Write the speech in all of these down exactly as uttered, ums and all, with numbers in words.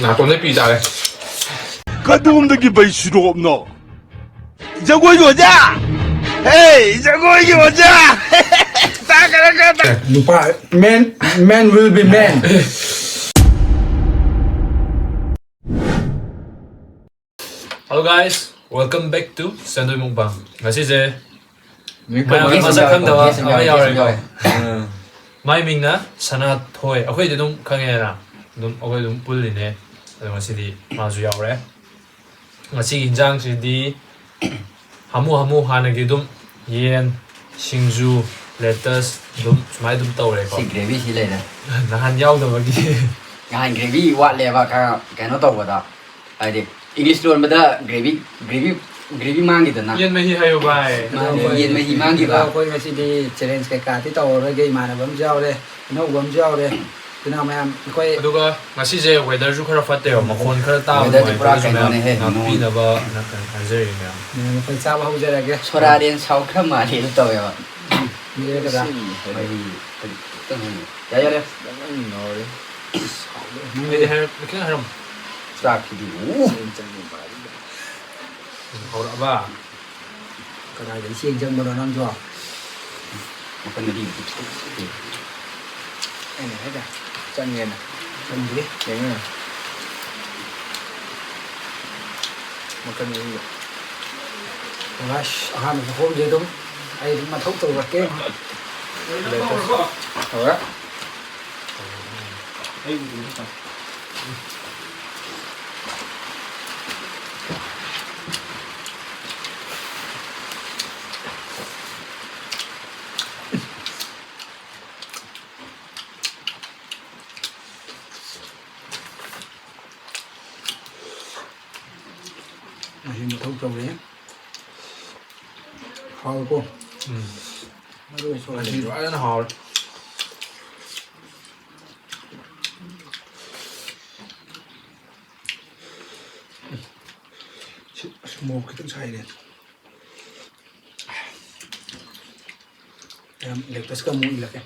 ꯅꯥꯇꯣꯟꯗꯩ ꯄꯤ ꯇꯥꯔꯦ꯫ ꯀꯗꯣꯝꯗꯒꯤ ꯕꯩꯁꯤꯔꯣꯞꯅꯣ? ꯖꯒꯣꯏꯒꯤ ꯑꯣꯖꯥ! ꯍꯦ, ꯖꯒꯣꯏꯒꯤ ꯑꯣꯖꯥ! ꯇꯥ ꯀꯔ ꯀꯔ ꯇꯥ꯫ ꯅꯨꯄꯥ, men, men will be men. Hello guys, welcome back to Chandoi mukbang. ꯉꯁꯤꯁꯦ ꯃꯌꯥꯝ ꯃꯁꯛ ꯈꯪꯗꯕ ꯑꯃ ꯌꯥꯎꯔꯦꯀꯣ꯫ ꯃꯥꯏ ꯃꯤꯡꯅ ꯁꯅꯥꯊꯣꯏ꯫ ꯑꯩꯈꯣꯏꯗꯤ ꯑꯗꯨꯝ ꯈꯪꯉꯦꯗꯅ, ꯑꯗꯨꯝ ꯑꯩꯈꯣꯏ ꯑꯗꯨꯝ ꯄꯨꯜꯂꯤꯅꯦ꯫ ꯑꯗꯣ ꯉꯁꯤꯗꯤ ꯃꯥꯁꯨ ꯌꯥꯎꯔꯦ꯫ ꯉꯁꯤꯒꯤ ꯏꯟꯖꯥꯡꯁꯤꯗꯤ ꯍꯥꯃꯨ ꯍꯥꯃꯨ ꯍꯥꯟꯅꯒꯤ ꯑꯗꯨꯝ ꯌꯦꯟ, ꯁꯤꯡꯖꯨ, lettuce ꯑꯗꯨꯝ ꯁꯨꯃꯥꯏꯅ ꯑꯗꯨꯝ ꯇꯧꯔꯦꯀꯣ꯫ ꯁꯤ gravy ꯁꯤ ꯂꯩꯔꯦ꯫ ꯅꯍꯥꯟ ꯌꯥꯎꯗꯕꯒꯤ꯫ ꯅꯍꯥꯟ gravy ꯋꯥꯠꯂꯦꯕ ꯈꯔ ꯀꯩꯅꯣ ꯇꯧꯕꯗ, ꯍꯥꯏꯗꯤ English ꯂꯣꯟꯕꯗ gravy, gravy, gravy ꯃꯥꯡꯈꯤꯗꯅ꯫ ꯌꯦꯟ ꯃꯍꯤ ꯍꯥꯏꯌꯨ ꯚꯥꯏ꯫ ꯃꯥꯅꯦ, ꯌꯦꯟ ꯃꯍꯤ ꯃꯥꯡꯈꯤꯕ꯫ ꯑꯩꯈꯣꯏ ꯉꯁꯤꯗꯤ challenge ꯀꯩꯀꯥꯗꯤ ꯇꯧꯔꯔꯣꯏꯒꯦ꯫ ꯏꯃꯥꯟꯅꯕ ꯑꯃꯁꯨ ꯌꯥꯎꯔꯦ, ꯏꯅꯧꯕ ꯑꯃꯁꯨ ꯌꯥꯎꯔꯦ꯫ ꯑꯗꯨꯅ ꯃꯌꯥꯝ ꯑꯩꯈꯣꯏ ꯑꯗꯨꯒ ꯉꯁꯤꯁꯦ weatherꯁꯨ ꯈꯔ ꯐꯠꯇꯦꯕ, ꯃꯈꯣꯟ ꯈꯔ ꯇꯥꯕ Weatherꯁꯦ ꯄꯨꯔꯥ ꯅꯨꯡꯉꯥꯏꯇꯕꯁꯨ ꯃꯌꯥꯝ ꯀꯩꯅꯣꯅꯦꯍꯦ, ꯉꯥꯛꯄꯤꯅꯕ ꯍꯥꯏꯖꯔꯤ ꯃꯌꯥꯝ꯫ ꯃꯌꯥꯝ ꯑꯩꯈꯣꯏ ꯆꯥꯕ ꯍꯧꯖꯔꯒꯦ꯫ ꯁꯣꯔꯥꯔꯦꯟ ꯁꯥꯎ ꯈꯔ ꯃꯥꯜꯂꯦ ꯑꯗꯨ ꯇꯧꯋꯦꯕ꯫ ꯃꯤꯔꯒꯗ꯭ꯔꯥ? ꯃꯍꯤ ꯈꯖꯤꯛꯇꯪ ꯍꯦꯟꯅ꯫ ꯌꯥꯔꯦ, ꯌꯥꯔꯦ꯫ ꯑꯩꯗꯤ ꯍꯥꯏꯔ-, ꯈꯤꯇꯪ ꯍꯥꯏꯔꯝꯃꯣ꯫ ꯆꯥꯛꯁꯤꯗꯤ ꯎ꯫ ꯍꯧꯔꯛꯑꯕ꯫ ꯀꯗꯥꯏꯗꯒꯤ ꯆꯦꯡ ꯆꯪꯕꯅꯣ ꯅꯪꯁꯨ? ꯃꯈꯜ ꯃꯔꯤ꯫ ꯑꯩꯅ ꯍꯥꯏꯗ ꯆꯪꯉꯦꯅ꯫ ꯆꯪꯗ꯭ꯔꯤ꯫ ꯌꯦꯡꯉꯨ꯫ ꯃꯈꯜ ꯃꯔꯤꯗ꯫ ꯑꯁ, ꯑꯍꯥꯟꯕ ꯈꯨꯈꯣꯡꯁꯦ ꯑꯗꯨꯝ ꯑꯩ ꯑꯗꯨꯝ ꯃꯊꯧ ꯇꯧꯔꯛꯀꯦ꯫ ꯍꯧꯔꯦ꯫ ꯃꯍꯤ ꯃꯊꯧ ꯇꯧꯔꯦ꯫ ꯍꯥꯎꯏꯀꯣ꯫ ꯎꯝ꯫ ꯃꯔꯣꯏ ꯁꯣꯏ꯫ ꯉꯁꯤꯗꯤ ꯐꯖꯅ ꯍꯥꯎꯔꯦ꯫ ꯁꯤ ꯑꯁ ꯃꯣꯔꯣꯛ ꯈꯤꯇꯪ ꯁꯥꯏꯅꯦ꯫ ꯌꯥꯝ lettuceꯀ ꯑꯃꯨꯛ ꯏꯜꯂꯛꯀꯦ꯫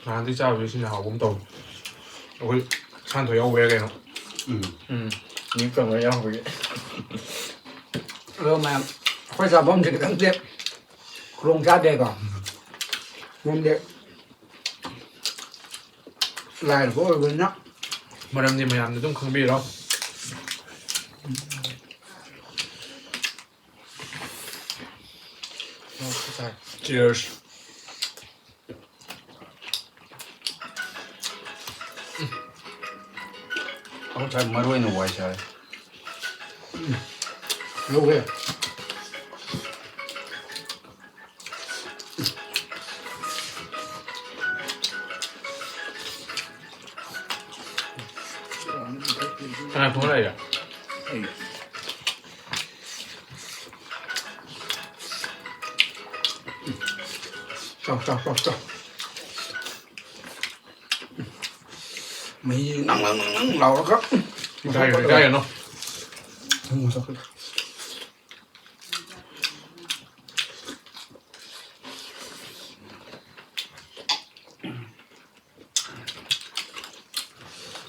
ꯅꯍꯥꯟꯗꯩ ꯆꯥꯕꯗꯨ ꯁꯤꯅ ꯍꯥꯎꯕ ꯑꯃ ꯇꯧꯋꯦ꯫ ꯑꯩꯈꯣꯏ ꯁꯥꯟꯊꯣꯏ ꯌꯥꯎꯕꯩꯔꯥ ꯀꯩꯅꯣ꯫ ꯎꯝ꯫ ꯎꯝ꯫ ꯃꯤ ꯀꯪꯕ ꯌꯥꯎꯕꯒꯤ꯫ ꯑꯗꯣ ꯃꯌꯥꯝ ꯑꯩꯈꯣꯏ ꯆꯥꯐꯝꯁꯦ ꯈꯤꯇꯪꯗꯤ ꯈꯨꯗꯣꯡ ꯆꯥꯗꯦꯀꯣ꯫ ꯃꯔꯝꯗꯤ ꯂꯥꯏꯔꯕ ꯑꯣꯏꯕꯅꯤꯅ꯫ ꯃꯔꯝꯗꯤ ꯃꯌꯥꯝꯅ ꯑꯗꯨꯝ ꯈꯪꯕꯤꯔꯣ꯫ Cheers꯫ ꯑꯩꯈꯣꯏ ꯁ꯭ꯋꯥꯏ ꯃꯔꯨ ꯑꯣꯏꯅ ꯋꯥꯏ ꯆꯥꯔꯦ꯫ ꯂꯧꯒꯦ꯫ ꯀꯅꯥ ꯊꯣꯡꯉ ꯂꯥꯛꯏꯔꯣ? ꯑꯩ꯫ ꯆꯥꯎ, ꯆꯥꯎ, ꯆꯥꯎ, ꯆꯥꯎ꯫ ꯃꯍꯤ ꯅꯪ, ꯅꯪ, ꯅꯪ, ꯅꯪ ꯂꯥꯎꯔꯒ꯫ ꯏꯀꯥꯏꯒꯅꯨ, ꯏꯀꯥꯏꯒꯅꯨ꯫ ꯎꯝ, ꯃꯁꯛ ꯐꯖꯩ꯫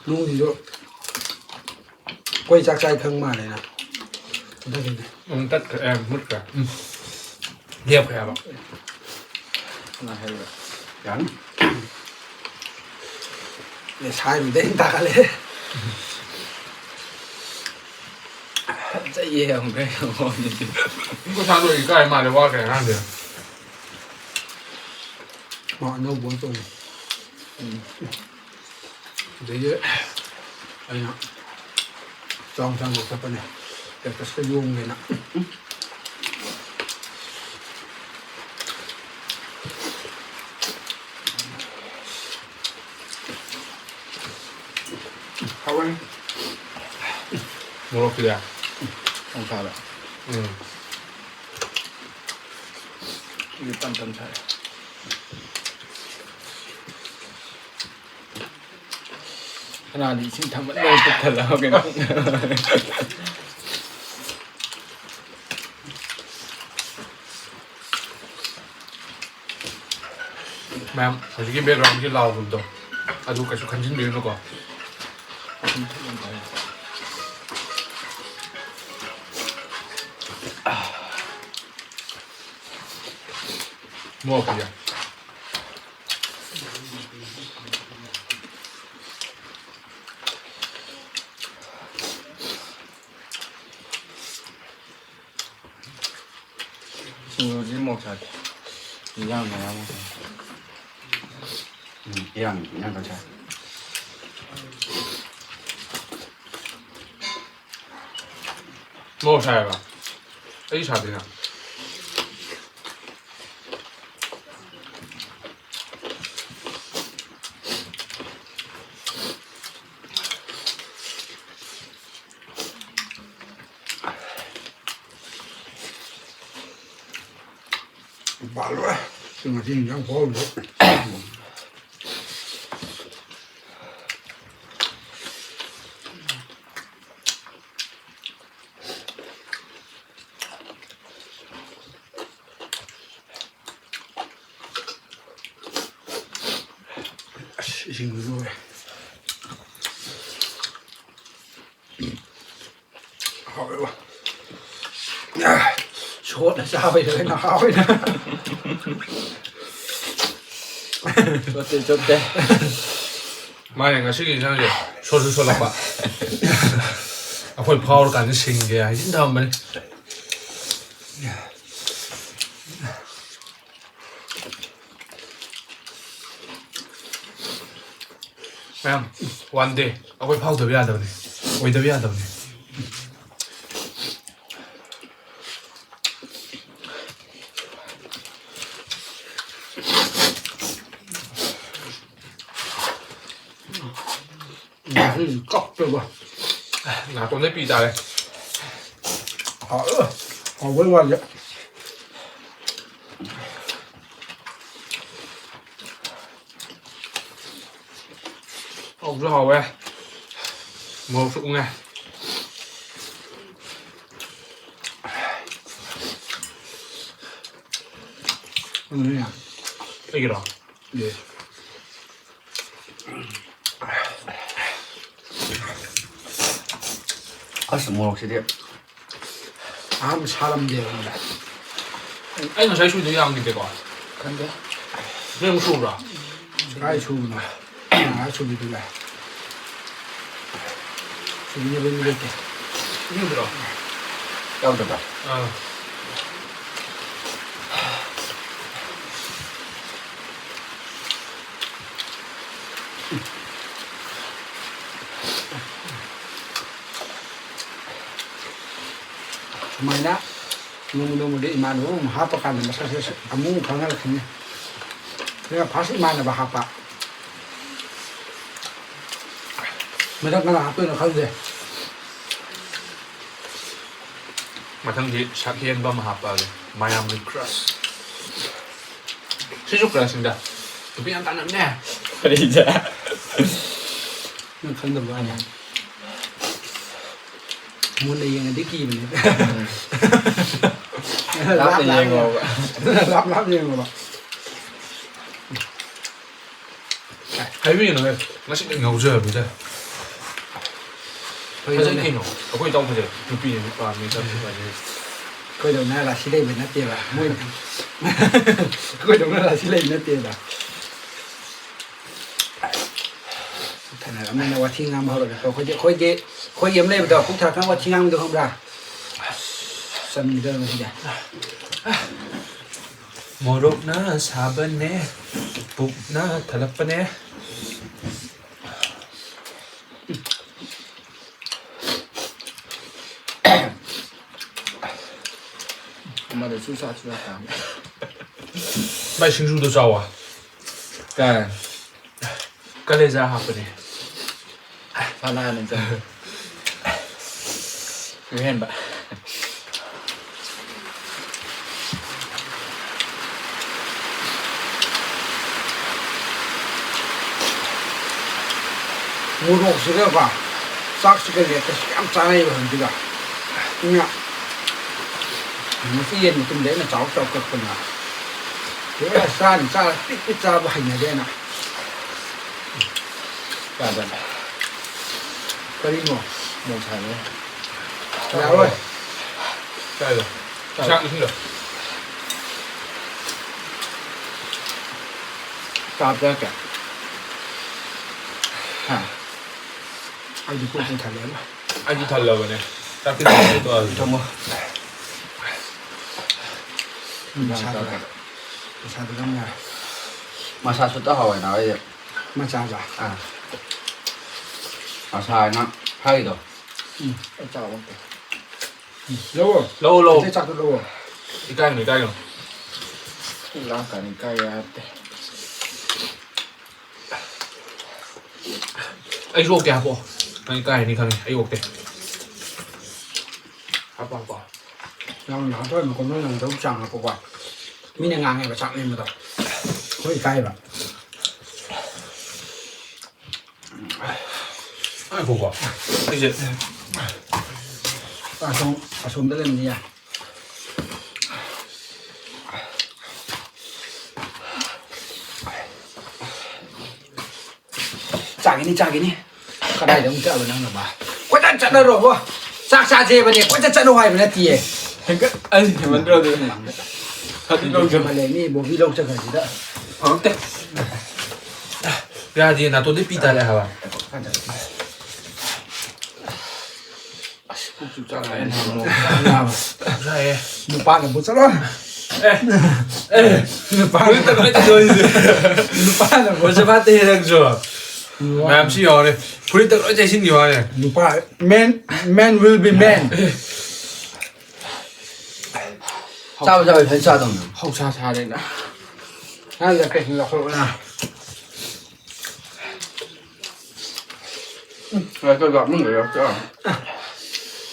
ꯅꯨꯡꯁꯤꯁꯨ ꯑꯩꯈꯣꯏ ꯆꯥꯛ ꯆꯥꯏ ꯈꯪ ꯃꯥꯜꯂꯦꯅ꯫ ꯑꯗꯨꯒꯤꯅꯦ꯫ ꯎꯝ, ꯇꯠꯈ꯭ꯔꯦ, ꯑꯦ, ꯃꯨꯠꯈ꯭ꯔꯦ꯫ ꯎꯝ꯫ ꯂꯦꯞꯈ꯭ꯔꯦ ꯍꯥꯏꯕ꯫ ꯀꯅꯥ ꯍꯥꯏꯔꯤꯕ? ꯌꯥꯅꯤ꯫ ꯑꯦ, ꯁꯥꯏꯕꯗꯩ ꯍꯦꯟꯅ ꯇꯥꯈꯠꯂꯦ꯫ ꯐꯖꯩꯌꯦ, ꯑꯃꯨꯛꯀ ꯌꯦꯡꯉꯣ꯫ ꯄꯩꯁꯥꯗꯣ ꯏꯀꯥꯏ ꯃꯥꯜꯂꯦ, ꯋꯥꯈ꯭ꯔꯦ ꯑꯉꯥꯡꯁꯦ꯫ ꯃꯥ ꯑꯅꯧꯕ ꯑꯣꯏꯅ ꯇꯧꯔꯤ꯫ ꯎꯝ꯫ ꯑꯗꯒꯤ ꯑꯩꯅ ꯆꯥꯎ ꯆꯥꯎ ꯂꯧꯊꯣꯛꯄꯅꯦ꯫ Cactus ꯀ ꯌꯣꯝꯒꯦꯅ꯫ ꯍꯥꯎꯋꯦ꯫ ꯃꯣꯔꯣꯛꯀꯤꯗꯤ? ꯅꯣꯡꯁꯥꯗ꯫ ꯎꯝ꯫ ꯁꯤꯗꯤ ꯇꯝ ꯇꯝ ꯁꯥꯏ꯫ ꯀꯅꯥꯗꯤ ꯏꯁꯤꯡ ꯊꯝꯃꯟꯗꯅ ꯄꯨꯛ ꯊꯜꯂꯕ ꯀꯩꯅꯣ? ꯃꯌꯥꯝ ꯍꯧꯖꯤꯛꯀꯤ backgroundꯒꯤ ꯂꯥꯎꯕꯗꯣ ꯑꯗꯨ ꯀꯩꯁꯨ ꯈꯟꯖꯤꯟꯕꯤꯔꯨꯅꯨꯀꯣ꯫ ꯃꯣꯔꯣꯛ ꯄꯤꯌꯥ꯫ ꯁꯤꯡꯖꯨꯁꯤ ꯃꯣꯔꯣꯛ ꯁꯥꯗꯦ꯫ ꯏꯟꯖꯥꯡ ꯃꯌꯥꯝ ꯑꯃ꯫ ꯎꯝ, ꯏꯔꯥꯡ ꯏꯟꯖꯥꯡ ꯈꯔ ꯁꯥꯏ꯫ ꯃꯣꯔꯣꯛ ꯁꯥꯏꯕ? ꯑꯩ ꯁꯥꯗꯦꯅ꯫ ꯕꯥꯂꯣꯏ꯫ ꯁꯤ ꯉꯁꯤ ꯏꯟꯖꯥꯡ ꯈꯨꯍꯥꯎꯁꯦ꯫ ꯑꯁ, ꯏꯁꯤꯡꯗꯨ ꯂꯣꯏꯔꯦ꯫ ꯍꯥꯎꯋꯦꯕ꯫ ꯁꯣꯠꯅ ꯆꯥꯕꯩꯗꯣ ꯍꯦꯟꯅ ꯍꯥꯎꯋꯦꯗ꯫ ꯆꯣꯠꯇꯦ, ꯆꯣꯠꯇꯦ꯫ ꯃꯥꯅꯦ, ꯉꯁꯤꯒꯤ ꯏꯟꯁꯥꯡꯁꯦ ꯁꯣꯠꯁꯨ ꯁꯣꯠꯂꯛꯄ꯫ ꯑꯩꯈꯣꯏ ꯐꯥꯎꯔꯀꯥꯟꯗ ꯁꯤꯡꯒꯦ ꯍꯥꯏꯖꯤꯟ ꯊꯝꯕꯅꯤ꯫ ꯃꯌꯥꯝ, one day ꯑꯩꯈꯣꯏ ꯐꯥꯎꯗꯕ ꯌꯥꯗꯕꯅꯤ, ꯑꯣꯏꯗꯕ ꯌꯥꯗꯕꯅꯤ꯫ ꯎꯝ, ꯀꯞꯄꯦꯕ꯫ ꯅꯥꯇꯣꯟꯗꯩ ꯄꯤ ꯇꯥꯔꯦ꯫ ꯍꯥꯎꯋꯦ꯫ ꯍꯥꯎꯕꯩ ꯋꯥꯗꯤ꯫ ꯍꯥꯎꯁꯨ ꯍꯥꯎꯋꯦ꯫ ꯃꯣꯔꯣꯛꯁꯨ ꯎꯪꯉꯦ꯫ ꯎꯝ꯫ ꯑꯩꯒꯤꯔꯣ? ꯑꯁ, ꯃꯣꯔꯣꯛꯁꯤꯗꯤ ꯑꯍꯥꯟꯕ ꯁꯥꯔꯝꯗꯦꯕ ꯑꯩꯉꯣꯟꯗ꯫ ꯑꯩ ꯉꯁꯥꯏ ꯁꯨꯏꯗꯣ ꯌꯥꯝꯈꯤꯗꯦꯀꯣ? ꯈꯪꯗꯦ꯫ ꯅꯣꯏ ꯑꯃꯨꯛ ꯁꯨꯕ꯭ꯔꯣ? ꯀꯥꯏ ꯁꯨꯕꯅꯣ? ꯉꯥꯏꯍꯥꯛ ꯁꯨꯕꯤꯗꯨ ꯂꯥꯛꯑꯦ꯫ ꯁꯨꯕꯤꯅꯕ ꯃꯤ ꯂꯩꯇꯦ꯫ ꯏꯔꯨꯗ꯭ꯔꯣ? ꯌꯥꯎꯗꯕ꯭ꯔꯣ? ꯑꯥ꯫ ꯁꯨꯃꯥꯏꯅ ꯅꯣꯡꯃ ꯅꯣꯡꯃꯒꯤ ꯏꯃꯥꯟꯅꯕ ꯑꯃ ꯍꯥꯞꯄ ꯀꯥꯟꯗ ꯃꯁꯛꯁꯦ ꯑꯃꯨꯛ ꯈꯪꯅꯔꯛꯈꯤꯅꯤ꯫ ꯁꯤꯅ ꯐꯥꯔꯁ ꯏꯃꯥꯟꯅꯕ ꯍꯥꯞꯄ꯫ ꯃꯊꯪ ꯀꯅꯥ ꯍꯥꯞꯇꯣꯏꯅꯣ ꯈꯪꯗꯦ꯫ ꯃꯊꯪꯗꯤ ꯁꯛꯍꯦꯟꯕ ꯑꯃ ꯍꯥꯞꯄꯛꯑꯒꯦ꯫ ꯃꯌꯥꯝꯒꯤ ꯀ꯭ꯔꯁ꯫ ꯁꯤꯁꯨ ꯀ꯭ꯔꯁꯅꯤꯗ꯫ ꯅꯨꯄꯤ ꯌꯥꯝ ꯇꯥꯟꯅꯕꯅꯦ꯫ ꯀꯔꯤꯗ? ꯅꯪ ꯈꯪꯗꯕ ꯋꯥꯅꯤ꯫ ꯃꯨꯟꯅ ꯌꯦꯡꯉꯗꯤ ꯀꯤꯕꯅꯦ꯫ ꯎꯝ꯫ ꯂꯥꯞ ꯂꯥꯞꯅ ꯂꯥꯞꯅ ꯌꯦꯡꯉꯣꯕ꯫ ꯂꯥꯞ ꯂꯥꯞꯅ ꯌꯦꯡꯉꯣꯕ꯫ ꯍꯥꯏꯕꯤꯒꯅꯨꯍꯦ꯫ ꯉꯁꯤꯗꯤ ꯉꯥꯎꯖꯕꯤꯗ꯫ ꯐꯖꯩ ꯀꯩꯅꯣ꯫ ꯑꯩꯈꯣꯏ ꯏꯇꯥꯎ ꯐꯖꯩ꯫ ꯅꯨꯄꯤꯅ ꯅꯨꯄꯥ ꯃꯤ ꯆꯞꯁꯨ ꯐꯖꯩ꯫ ꯑꯩꯈꯣꯏꯗꯧꯅ ꯔꯥꯁꯤ ꯂꯩꯕ ꯅꯠꯇꯦꯕ꯫ ꯃꯣꯏ ꯑꯩꯈꯣꯏꯗꯧꯅ ꯔꯥꯁꯤ ꯂꯩꯕ ꯅꯠꯇꯦꯕ꯫ ꯊꯥꯅꯔꯝꯅꯤꯅ ꯋꯥꯊꯤ ꯉꯥꯡꯕ ꯍꯧꯔꯒꯦ꯫ ꯑꯩꯈꯣꯏꯗꯤ, ꯑꯩꯈꯣꯏꯗꯤ, ꯑꯩꯈꯣꯏꯒꯤ ꯑꯃ ꯂꯩꯕꯗꯣ, ꯄꯨꯛ ꯊꯥꯔꯀꯥꯟ ꯋꯥꯊꯤ ꯉꯥꯡꯕꯗꯣ ꯈꯪꯕ꯭ꯔꯥ? ꯑꯁ, ꯆꯟꯈꯤꯗꯧꯔꯦ ꯉꯁꯤꯗꯤ꯫ ꯃꯣꯔꯣꯛꯅ ꯁꯥꯕꯅꯦ, ꯄꯨꯛꯅ ꯊꯜꯂꯛꯄꯅꯦ꯫ ꯑꯃꯗꯁꯨ ꯁꯥ ꯆꯨꯖꯥꯛ ꯇꯥꯕ꯫ ꯚꯥꯏ, ꯁꯤꯡꯖꯨꯗꯣ ꯆꯥꯎꯋꯣ꯫ ꯀꯥꯏ? ꯀꯂꯦꯖꯥ ꯍꯥꯞꯄꯅꯦ꯫ ꯐꯅꯥꯅ ꯆꯥꯏ꯫ ꯏꯍꯦꯟꯕ꯫ ꯃꯣꯔꯣꯛꯁꯤꯒꯀꯣ ꯆꯥꯛꯁꯤꯒ ꯂꯦꯛꯄꯁꯤ ꯌꯥꯝ ꯆꯥꯅꯩꯕ ꯍꯧꯖꯤꯛꯀꯤꯗꯣ꯫ ꯑꯗꯨꯅ ꯉꯁꯤ ꯌꯦꯟ ꯃꯇꯨꯝꯗ ꯑꯩꯅ ꯆꯥꯎ ꯆꯥꯎ ꯀꯛꯄꯅꯦꯕ꯫ ꯂꯣꯏꯔꯦ, ꯆꯥꯅꯤ ꯆꯥꯔ ꯄꯤꯛ ꯄꯤꯛ ꯆꯥꯕ ꯍꯩꯅꯗꯦꯅ꯫ ꯌꯥꯗꯕ꯫ ꯀꯔꯤꯅꯣ? ꯃꯣꯟ ꯁꯥꯏꯅꯦ꯫ ꯌꯥꯔꯣꯏ꯫ ꯀꯥꯏꯗ? ꯏꯁꯥꯡ ꯏꯁꯤꯡꯗꯣ꯫ ꯆꯥꯕ ꯆꯪꯉꯛꯀꯦ꯫ ꯍꯥ? ꯑꯩꯗꯤ ꯄꯨꯛ ꯄꯨꯛ ꯊꯜꯂꯦꯕ꯫ ꯑꯩꯗꯤ ꯊꯜꯂꯕꯅꯦ꯫ ꯆꯥꯛꯇꯤ ꯊꯣꯡꯉꯦ, ꯇꯣꯛꯑꯁꯤ꯫ ꯊꯝꯃꯣ꯫ ꯃꯁꯥꯗꯨꯒ꯫ ꯃꯁꯥꯗꯨꯒ ꯌꯥꯔꯦ꯫ ꯃꯁꯥ ꯁꯨꯠꯇ ꯍꯥꯎꯋꯦ ꯅꯥꯕ ꯑꯩꯗꯤ꯫ ꯃꯆꯥꯗꯣ꯫ ꯑꯥ꯫ ꯃꯁꯥ ꯍꯥꯏꯅ ꯐꯩꯗꯣ꯫ ꯎꯝ꯫ ꯑꯩ ꯆꯥꯕ ꯑꯝꯇ꯫ ꯎꯝ꯫ ꯂꯧꯑꯣ꯫ ꯂꯧꯑꯣ, ꯂꯧꯑꯣ꯫ ꯑꯇꯩ ꯆꯥꯛꯇꯣ ꯂꯧꯑꯣ꯫ ꯏꯀꯥꯏꯒꯅꯨ, ꯏꯀꯥꯏꯒꯅꯨ꯫ ꯄꯨꯛ ꯂꯥꯝ ꯀꯥꯟꯗ ꯏꯀꯥꯏ ꯌꯥꯗꯦ꯫ ꯑꯩꯁꯨ ꯑꯣꯛꯇꯦ ꯍꯥꯞꯄꯛꯑꯣ꯫ ꯅꯪ ꯏꯀꯥꯏꯅꯤ ꯈꯪꯉꯦ꯫ ꯑꯩ ꯑꯣꯛꯇꯦ꯫ ꯍꯥꯞꯄꯣ, ꯍꯥꯞꯄꯣ꯫ ꯌꯥꯝꯅ ꯍꯥꯞꯄꯛꯑꯅꯨꯀꯣ, ꯅꯣꯏꯅ ꯉꯝꯗꯧ ꯆꯥꯡ ꯍꯥꯞꯄꯣꯀꯣ꯫ ꯃꯤꯅ ꯉꯥꯡꯉꯦꯕ ꯆꯥꯛ ꯂꯦꯝꯕꯗꯣ꯫ ꯑꯩꯈꯣꯏ ꯏꯀꯥꯏꯕ꯫ ꯉꯥꯏꯈꯣꯀꯣ꯫ ꯑꯩꯁꯦ ꯑꯁꯣꯝ-, ꯑꯁꯣꯝꯗ ꯂꯩꯔꯝꯅꯤ ꯌꯥꯏ꯫ ꯆꯥꯒꯤꯅꯤ, ꯆꯥꯒꯤꯅꯤ꯫ ꯀꯗꯥꯏꯗ ꯑꯃꯨꯛ ꯆꯠꯂꯕ ꯅꯪꯅ ꯃꯥ? ꯀꯣꯏꯆꯠ ꯆꯠꯂꯔꯣꯕꯣ꯫ ꯆꯥꯛ ꯆꯥꯁꯦꯕꯅꯦ, ꯀꯣꯏꯆꯠ ꯆꯠꯂꯣ ꯍꯥꯏꯕ ꯅꯠꯇꯤꯌꯦ꯫ ꯍꯦꯟꯒꯠ-, ꯑꯩ ꯍꯦꯟꯃꯟꯗ꯭ꯔꯣ ꯑꯗꯨ? ꯃꯥꯡꯗ꯫ ꯐꯗꯤ ꯂꯧꯁꯤ꯫ ꯍꯦꯟꯃꯜꯂꯦ, ꯃꯤ ꯕꯣꯕꯤ ꯂꯧ ꯆꯠꯈ꯭ꯔꯁꯤꯗ꯫ ꯐꯪꯉꯛꯇꯦ꯫ ꯌꯥꯗꯦ, ꯅꯥꯇꯣꯟꯗꯤ ꯄꯤ ꯇꯥꯔꯦ ꯍꯥꯏꯕ꯫ ꯑꯁ, ꯄꯨꯛꯁꯨ ꯆꯥꯛ ꯂꯥꯝꯃꯦ꯫ ꯆꯥꯛ ꯂꯥꯝꯃꯦ꯫ ꯆꯥꯛꯑꯦ꯫ ꯅꯨꯄꯥꯅꯕꯨ ꯆꯠꯂꯣ꯫ ꯑꯦ, ꯑꯦ, ꯅꯨꯄꯥꯅ ꯐꯨꯔꯤꯠꯇ ꯂꯣꯏ ꯇꯧꯗꯣꯏꯁꯦ꯫ ꯅꯨꯄꯥꯅꯕꯨ꯫ ꯃꯁꯤ ꯐꯠꯇꯦ ꯅꯪꯁꯨ꯫ ꯅꯨꯄꯥ-, ꯃꯌꯥꯝꯁꯤ ꯌꯦꯡꯉꯣꯅꯦ꯫ ꯐꯨꯔꯤꯠꯇ ꯂꯣꯏ ꯆꯩꯁꯤꯟꯈꯤꯕ ꯋꯥꯅꯦ꯫ ꯅꯨꯄꯥ, man, man will be man꯫ ꯆꯥꯕ ꯆꯥꯕ ꯐꯖꯅ ꯆꯥꯗꯧꯅꯦ꯫ ꯍꯧꯁꯥ ꯁꯥꯔꯦꯅ꯫ ꯅꯪ ꯂꯣꯀꯦꯁꯟ ꯂꯧꯈꯠꯂꯛꯑꯣꯅ꯫ ꯎꯝ,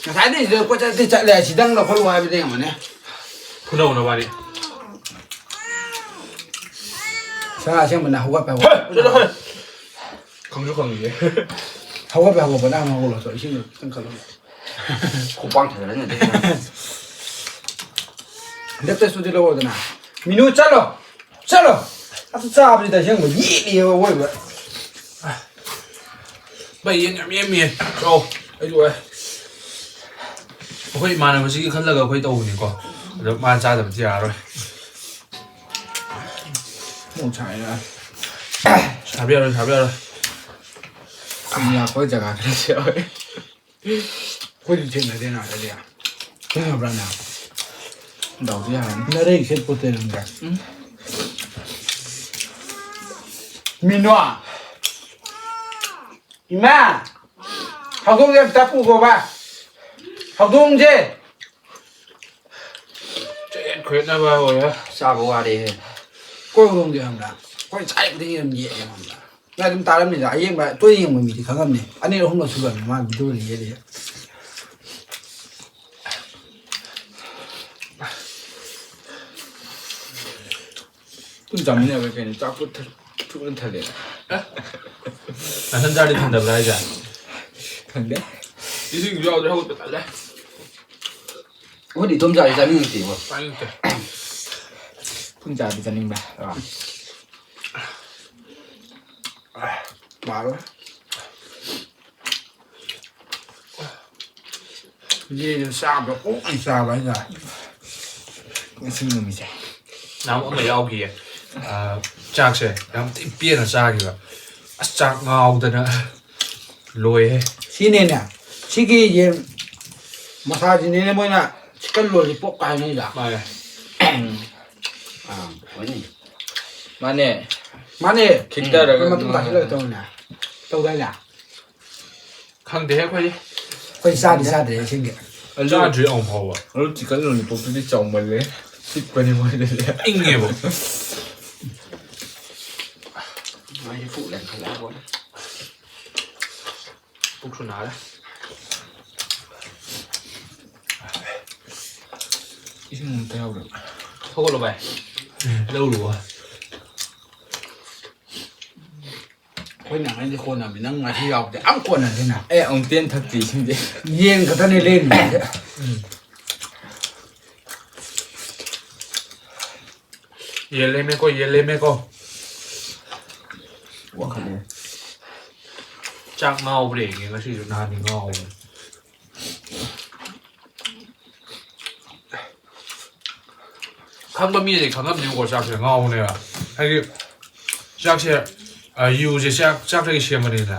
ꯉꯁꯥꯏꯗꯩ ꯁꯤꯗ ꯀꯣꯏꯆꯠꯇꯤ ꯆꯠꯂꯦ, ꯁꯤꯗꯪ ꯂꯧꯈꯠꯂꯨ ꯍꯥꯏꯕꯗꯤ ꯌꯦꯡꯉꯨꯅꯦ꯫ ꯐꯨꯅꯧ ꯅꯕꯥꯅꯤ꯫ ꯁꯅꯥ ꯑꯁꯦꯡꯕꯅ ꯍꯧꯒꯠꯄ ꯍꯧ-, ꯍꯦ, ꯆꯠꯂꯣ, ꯍꯦ꯫ ꯈꯪꯁꯨ ꯈꯪꯗꯦ꯫ ꯍꯧꯒꯠꯄ ꯍꯧꯒꯠꯄ ꯅꯪ ꯍꯧꯒꯠꯂꯣ, ꯆꯣ, ꯏꯁꯤꯡꯗꯣ ꯈꯤꯇꯪ ꯈꯜꯂꯣ꯫ ꯈꯣꯡꯄꯥꯛ ꯊꯥꯖꯤꯜꯂꯅꯤ ꯑꯗꯩ꯫ ꯂꯦꯞꯇ ꯁꯨꯗꯤ ꯂꯧꯔꯣꯗꯅ꯫ ꯃꯤꯅꯨ ꯆꯠꯂꯣ꯫ ꯆꯠꯂꯣ꯫ ꯑꯗꯨ ꯆꯥꯕꯁꯤꯗ ꯑꯁꯦꯡꯕ ꯌꯦꯠꯂꯤꯑꯕ ꯑꯋꯣꯏꯕ꯫ ꯚꯥꯏ, ꯌꯦꯟ ꯌꯥꯝ ꯌꯦꯝꯃꯤꯌꯦ꯫ ꯆꯥꯎ꯫ ꯑꯩꯁꯨ ꯋꯥꯏ꯫ ꯑꯩꯈꯣꯏ ꯏꯃꯥꯟꯅꯕꯁꯤꯒꯤ ꯈꯜꯂꯒ ꯑꯩꯈꯣꯏ ꯇꯧꯕꯅꯤꯀꯣ꯫ ꯑꯗꯣ ꯃꯥ ꯆꯥꯗꯕꯗꯤ ꯌꯥꯔꯔꯣꯏ꯫ ꯃꯣꯔꯣꯛ ꯁꯥꯏꯅ꯫ ꯁꯥꯕ ꯌꯥꯔꯣꯏ, ꯁꯥꯕ ꯌꯥꯔꯣꯏ꯫ ꯃꯤ ꯂꯥꯛꯄ ꯖꯒꯥ ꯈꯔ ꯁꯦꯝꯃꯒꯦ꯫ ꯑꯩꯈꯣꯏꯗꯤ ꯊꯦꯡꯅꯗꯦꯅ ꯑꯗꯨꯗꯤ꯫ ꯊꯦꯡꯅꯕ꯭ꯔꯥꯅꯦ? ꯗꯥꯎꯗꯤ ꯌꯥꯔꯅꯤ꯫ ꯅꯔꯩ ꯁꯦꯠꯄꯣꯠꯇꯦ ꯅꯪꯗꯤ꯫ ꯎꯝ꯫ ꯃꯤꯅꯣ꯫ ꯏꯃꯥ! ꯍꯧꯗꯣꯡꯁꯦ ꯑꯝꯇ ꯄꯨꯈꯣꯕ꯫ ꯍꯧꯗꯣꯡꯁꯦ! ꯆꯌꯦꯠ ꯈꯣꯏꯌꯦꯠꯅꯕ ꯑꯣꯏꯔꯦ꯫ ꯆꯥꯕ ꯋꯥꯔꯦꯍꯦ꯫ ꯑꯩꯈꯣꯏ ꯍꯧꯗꯣꯡꯁꯦ ꯈꯪꯕ꯭ꯔꯥ? ꯑꯩꯈꯣꯏ ꯆꯥꯔꯤꯕꯗꯒꯤ ꯑꯗꯨꯝ ꯌꯦꯛꯑꯦ ꯈꯪꯕ꯭ꯔꯥ? ꯅꯪ ꯑꯗꯨꯝ ꯇꯥꯔꯝꯅꯤꯗ, ꯑꯌꯦꯡꯕ, ꯇꯣꯏꯅ ꯌꯦꯡꯕ ꯃꯤꯗꯤ ꯈꯪꯉꯝꯅꯤ꯫ ꯑꯅꯤꯔꯛ ꯑꯍꯨꯝꯂꯛ ꯁꯨꯔꯝꯅꯤ ꯃꯥ ꯚꯤꯗꯤꯑꯣꯗ ꯌꯦꯛꯑꯦ꯫ ꯄꯨꯟ ꯆꯥꯃꯤꯟꯅꯕ ꯀꯩꯅꯣ? ꯆꯥꯛ ꯄꯨꯛ ꯊꯟ-, ꯄꯨꯛ ꯊꯟꯅ ꯊꯜꯂꯦꯅ꯫ ꯅꯊꯟ ꯆꯥꯔꯗꯤ ꯊꯟꯗꯕ꯭ꯔꯥ ꯍꯥꯏꯁꯦ? ꯈꯪꯗꯦ꯫ ꯏꯁꯤꯡꯁꯨ ꯌꯥꯎꯗ꯭ꯔꯦ, ꯍꯧꯒꯠꯄ ꯇꯜꯂꯦ꯫ ꯑꯩꯈꯣꯏꯗꯤ ꯏꯇꯣꯝ ꯆꯥꯗꯤ ꯆꯥꯅꯤꯡꯉꯛꯇꯦꯕꯣ꯫ ꯆꯥꯅꯤꯡꯗꯦ꯫ ꯄꯨꯟ ꯆꯥꯗꯤ ꯆꯥꯅꯤꯡꯕ꯫ ꯃꯥꯜꯂꯦ꯫ ꯌꯦꯟꯁꯦ ꯆꯥꯕꯗ ꯑꯣꯛꯅ ꯆꯥꯕ ꯍꯥꯏꯇꯥꯔꯦ꯫ ꯉꯁꯤ ꯅꯨꯃꯤꯠꯁꯦ꯫ ꯅꯍꯥꯟꯃꯨꯛ ꯑꯃ ꯌꯥꯎꯈꯤꯌꯦ꯫ ꯑꯥ, ꯆꯥꯛꯁꯦ ꯌꯥꯝ ꯊꯤ ꯄꯦꯟꯅ ꯆꯥꯈꯤꯕ꯫ ꯑꯁ, ꯆꯥꯛ ꯉꯥꯎꯗꯅ ꯂꯣꯏꯍꯦ꯫ ꯁꯤꯅꯦꯅꯦ꯫ ꯁꯤꯒꯤ ꯌꯦꯟ ꯃꯁꯥꯁꯤꯅꯦꯅꯦ ꯃꯣꯏꯅ chicken lollipop ꯀꯥꯏꯅꯩꯗ꯫ ꯃꯥꯅꯦ꯫ ꯑꯥ, ꯍꯣꯏꯅꯦ꯫ ꯃꯥꯅꯦ꯫ ꯃꯥꯅꯦ꯫ ꯈꯤꯛꯊꯔꯒ ꯃꯇꯨꯝ ꯇꯥꯁꯤꯜꯂꯒ ꯇꯧꯔꯤꯅꯦ꯫ ꯇꯧꯗꯥꯏꯅꯦ? ꯈꯪꯗꯦꯍꯦ ꯑꯩꯈꯣꯏꯗꯤ꯫ ꯑꯩꯈꯣꯏ ꯆꯥꯗꯤ ꯆꯥꯗ꯭ꯔꯤ ꯑꯁꯦꯡꯒꯤ꯫ ꯑꯗꯨ ꯆꯥꯗ꯭ꯔꯤ ꯑꯃꯨꯛ ꯐꯥꯎꯕ꯫ ꯑꯗꯨ chicken lollipopꯇꯨꯗꯤ ꯆꯥꯎꯃꯜꯂꯦ꯫ ꯄꯤꯛꯄꯅꯤ ꯃꯣꯏꯗꯗꯤ꯫ ꯏꯪꯉꯦꯕ꯫ ꯃꯥꯏꯁꯦ ꯄꯨꯛ ꯂꯦꯟꯈꯠꯂꯛꯑꯕꯣ꯫ ꯄꯨꯛꯁꯨ ꯅꯥꯔꯦ꯫ ꯏꯁꯤꯡ ꯑꯝꯇ ꯌꯥꯎꯗꯕ꯫ ꯍꯧꯒꯠꯂꯣ ꯚꯥꯏ꯫ ꯂꯧꯔꯨꯕ꯫ ꯑꯩꯈꯣꯏ ꯅꯍꯥꯟꯈꯩꯗꯤ ꯀꯣꯟꯅꯕꯅꯤ, ꯅꯪ ꯉꯁꯤ ꯌꯥꯎꯗꯦ, ꯌꯥꯝ ꯀꯣꯟꯅꯗꯦꯅ꯫ ꯑꯦ, ꯑꯃꯨꯛꯇꯤ ꯍꯦꯟꯅ ꯊꯛꯇꯦ ꯏꯁꯤꯡꯗꯤ꯫ ꯌꯦꯟ ꯈꯛꯇꯅꯦ ꯂꯦꯝꯃꯤꯁꯦ꯫ ꯎꯝ꯫ ꯌꯦꯜꯂꯦꯃꯦꯀꯣ, ꯌꯦꯜꯂꯦꯃꯦꯀꯣ꯫ ꯋꯥꯈꯜꯅꯦ꯫ ꯆꯥꯛ ꯉꯥꯎꯕ꯭ꯔꯥ ꯌꯦꯡꯒꯦ ꯉꯁꯤꯁꯨ, ꯅꯍꯥꯟꯗꯤ ꯉꯥꯎꯕꯅꯦ꯫ ꯈꯪꯕ ꯃꯤꯗꯤ ꯈꯪꯉꯝꯅꯤꯕꯀꯣ, ꯆꯥꯛꯁꯦ ꯉꯥꯎꯕꯅꯦꯕ꯫ ꯍꯥꯏꯗꯤ ꯆꯥꯛꯁꯦ, ꯑ, ꯌꯨꯁꯦ ꯆꯥꯛ, ꯆꯥꯛꯇꯒꯤ ꯁꯦꯝꯕꯅꯤꯅ꯫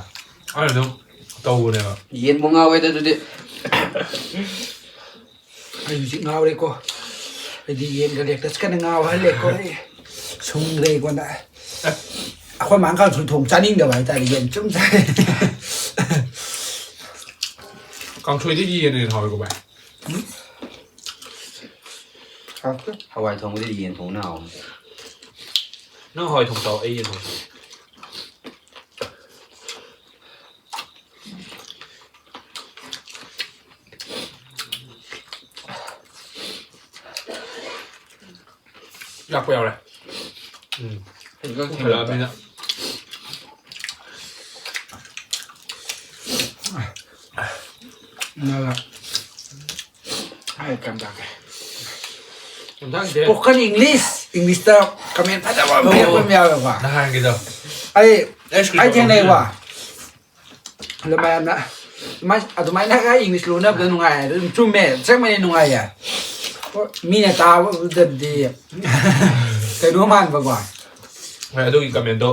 ꯑꯗꯨꯅ ꯑꯗꯨꯝ ꯇꯧꯕꯅꯦꯕ꯫ ꯌꯦꯟꯕꯨ ꯉꯥꯎꯋꯦꯗ ꯑꯗꯨꯗꯤ꯫ ꯑꯩ ꯍꯧꯖꯤꯛ ꯉꯥꯎꯔꯦꯀꯣ꯫ ꯑꯩꯗꯤ ꯌꯦꯟꯒ ꯂꯦꯛꯇꯁꯀꯅ ꯉꯥꯎꯍꯜꯂꯦꯀꯣ꯫ ꯑꯩ ꯁꯨꯡꯗ꯭ꯔꯦ ꯑꯩꯉꯣꯟꯗ꯫ ꯑꯩꯈꯣꯏ ꯃꯥꯅ ꯀꯥꯡꯁꯣꯏ ꯊꯣꯡ ꯆꯥꯅꯤꯡꯗꯕ ꯍꯥꯏꯇꯥꯔꯦ, ꯌꯦꯟ ꯁꯨꯝ ꯆꯥꯏ꯫ ꯀꯥꯡꯁꯣꯏꯗꯤ ꯌꯦꯟꯅ ꯍꯦꯟꯅ ꯍꯥꯎꯋꯦꯀꯣ ꯚꯥꯏ꯫ ꯍꯥꯎꯇꯦ꯫ ꯍꯋꯥꯏ ꯊꯣꯡꯕꯗꯤ ꯌꯦꯟ ꯊꯣꯡꯕꯅ ꯍꯥꯎꯕꯅꯤ꯫ ꯅꯪ ꯍꯋꯥꯏ ꯊꯣꯡ ꯆꯥꯎ, ꯑꯩ ꯌꯦꯟ ꯊꯣꯡ ꯆꯥꯎ꯫ ꯂꯥꯛꯄ ꯌꯥꯎꯔꯦ꯫ ꯎꯝ꯫ ꯍꯧꯖꯤꯛꯀꯥꯟ ꯄꯨꯡ ꯊꯦꯡꯒꯠꯂꯛꯄ꯫ ꯊꯦꯡꯒꯠꯂꯛꯑꯕꯅꯤꯅ꯫ ꯅꯥꯂꯥ꯫ ꯑꯩ ꯀꯩꯝ ꯇꯥꯛꯀꯦ꯫ ꯀꯩꯝ ꯇꯥꯛꯇꯦ꯫ Spoken English, English ꯇ comment ꯐꯖꯕ ꯑꯃ ꯄꯤꯔꯛꯄ ꯑꯃ ꯌꯥꯎꯋꯦꯀꯣ꯫ ꯅꯍꯥꯟꯒꯤꯗꯣ꯫ ꯑꯩ, ꯑꯩ screenshot ꯑꯩ ꯊꯦꯡꯅꯩꯀꯣ꯫ ꯂꯧꯊꯣꯛꯑꯦ꯫ ꯑꯗꯨꯃꯥꯏꯅ, ꯑꯗꯨꯃꯥꯏ-, ꯑꯗꯨꯃꯥꯏꯅꯒ English ꯂꯣꯟꯅꯕꯗ ꯅꯨꯡꯉꯥꯏ ꯍꯥꯏꯗꯣ ꯑꯗꯨꯝ ꯆꯨꯝꯃꯦ, ꯑꯁꯦꯡꯕꯅꯤ ꯅꯨꯡꯉꯥꯏꯌꯦ꯫ ꯍꯣꯏ, ꯃꯤꯅ ꯇꯥꯕꯗꯗꯤ ꯀꯩꯅꯣ ꯃꯥꯟꯕꯀꯣ꯫ ꯍꯣꯏ, ꯑꯗꯨꯒꯤ comment ꯇꯣ